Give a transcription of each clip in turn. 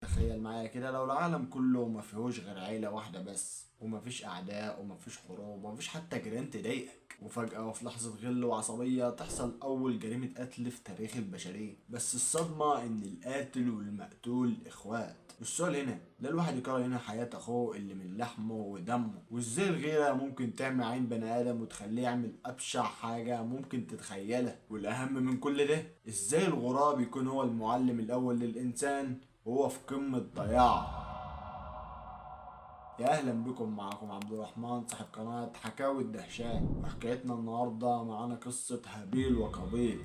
تخيل معايا كده لو العالم كله ما فيهوش غير عيلة واحدة بس، ومفيش أعداء ومفيش حروب ومفيش حتى جيران تضايقك، وفجأة وفي لحظة غل وعصبية تحصل أول جريمة قتل في تاريخ البشرية. بس الصدمة إن القاتل والمقتول إخوات. والسؤال هنا، لا الواحد يكره هنا حياة أخوه اللي من لحمه ودمه؟ وإزاي الغيرة ممكن تعمي عين بني آدم وتخليه يعمل أبشع حاجة ممكن تتخيلها؟ والأهم من كل ده، إزاي الغراب يكون هو المعلم الأول للإنسان وهو في قمة ضياعه؟ يا اهلا بكم، معكم عبد الرحمن صاحب قناة حكاوي الدهشان، وحكايتنا النهاردة معانا قصة هابيل وقابيل.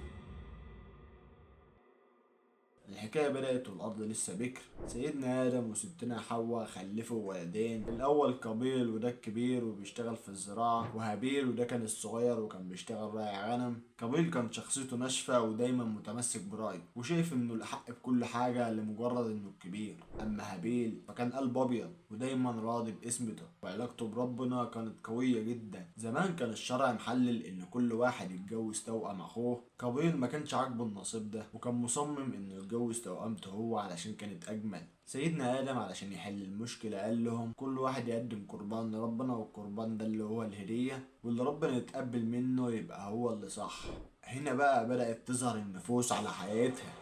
الحكاية بدأت والأرض لسه بكر. سيدنا آدم وستنا حواء خلفوا ولدين، الأول قابيل وده الكبير وبيشتغل في الزراعة، وهابيل وده كان الصغير وكان بيشتغل راعي غنم. قابيل كان شخصيته ناشفة ودايما متمسك برأيه وشايف إنه الحق بكل حاجة لمجرد إنه الكبير. أما هابيل فكان قلبه أبيض ودايما راضي باسمته، وعلاقته بربنا كانت قوية جدا. زمان كان الشرع محلل إن كل واحد يتجوز توأم أخوه. قابيل ما كانش عاجبه النصيب ده وكان مصمم إنه يتجوز توأمته هو علشان كانت أجمل. سيدنا آدم علشان يحل المشكلة قال لهم كل واحد يقدم قربان لربنا، والقربان ده اللي هو الهدية، واللي ربنا يتقبل منه يبقى هو اللي صح. هنا بقى بدأت تظهر النفوس على حياتها.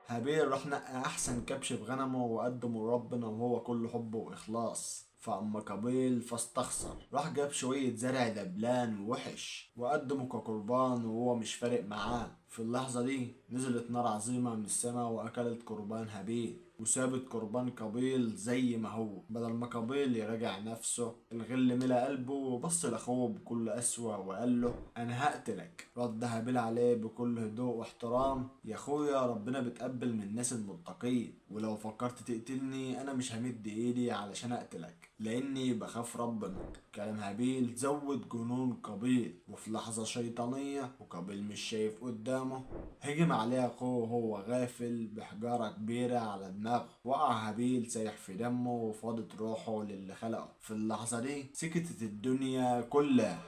هابيل راح نقى أحسن كبش في غنمه وقدمه لربنا وهو كله حب وإخلاص. فأما قابيل فاستخسر، راح جاب شوية زرع دبلان ووحش وقدمه كقربان وهو مش فارق معاه. في اللحظة دي نزلت نار عظيمة من السماء وأكلت قربان هابيل وسابت قربان قابيل زي ما هو. بدل ما قابيل يراجع نفسه، الغل ملا قلبه وبص لأخوه بكل قسوة وقال له أنا هقتلك. رد هابيل عليه بكل هدوء واحترام، يا أخويا ربنا بتقبل من الناس المتقين، ولو فكرت تقتلني أنا مش همد إيدي علشان أقتلك لأني بخاف ربنا. كلام هابيل زود جنون قابيل، وفي لحظة شيطانية وقابيل مش شايف قدامه هجم عليه أخوه وهو غافل بحجارة كبيرة على دماغه. وقع هابيل سايح في دمه وفاضت روحه للي خلقه. في اللحظة دي سكتت الدنيا كلها.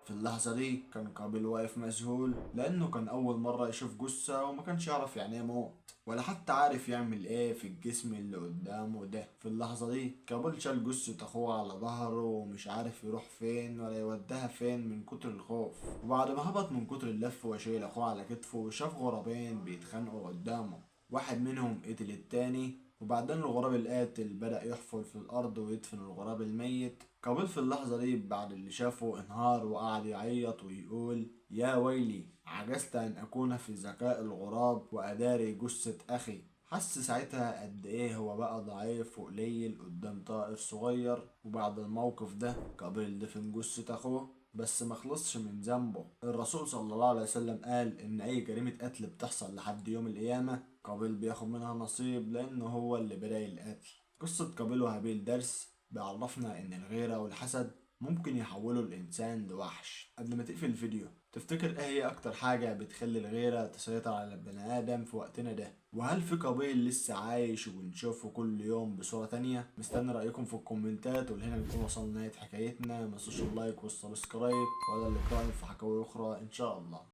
في اللحظة دي كان قابيل واقف مذهول، لأنه كان أول مرة يشوف جثة وما كانش يعرف يعني ايه موت، ولا حتى عارف يعمل ايه في الجسم اللي قدامه ده. في اللحظة دي قابيل شال جثة أخوه على ظهره ومش عارف يروح فين ولا يوديها فين من كتر الخوف. وبعد ما هبط من كتر اللف وشايل أخوه على كتفه، شاف غرابين بيتخانقوا قدامه، واحد منهم قتل التاني، وبعدين الغراب القاتل بدأ يحفر في الأرض ويدفن الغراب الميت. قابيل في اللحظة دي بعد اللي شافه انهار وقعد يعيط ويقول يا ويلي، عجزت أن أكون في ذكاء الغراب وأداري جثة أخي. حس ساعتها قد إيه هو بقى ضعيف وقليل قدام طائر صغير. وبعد الموقف ده قابيل دفن جثة أخوه، بس ما خلصش من ذنبه. الرسول صلى الله عليه وسلم قال إن أي جريمة قتل بتحصل لحد يوم القيامة قابيل بياخد منها نصيب، لأنه هو اللي بدأ القتل. قصة قابيل وهابيل درس بيعرفنا إن الغيرة والحسد ممكن يحولوا الإنسان لوحش. قبل ما تقفل الفيديو، تفتكر إيه هي أكتر حاجة بتخلي الغيرة تسيطر على البني آدم في وقتنا ده؟ وهل في قابيل لسه عايش وبنشوفه كل يوم بصورة تانية؟ مستني رأيكم في الكومنتات. ولهنا نكون وصلنا لنهاية حكايتنا. ما تنسوش ال like وال subscribe، وإلى اللقاء في حكاوي أخرى إن شاء الله.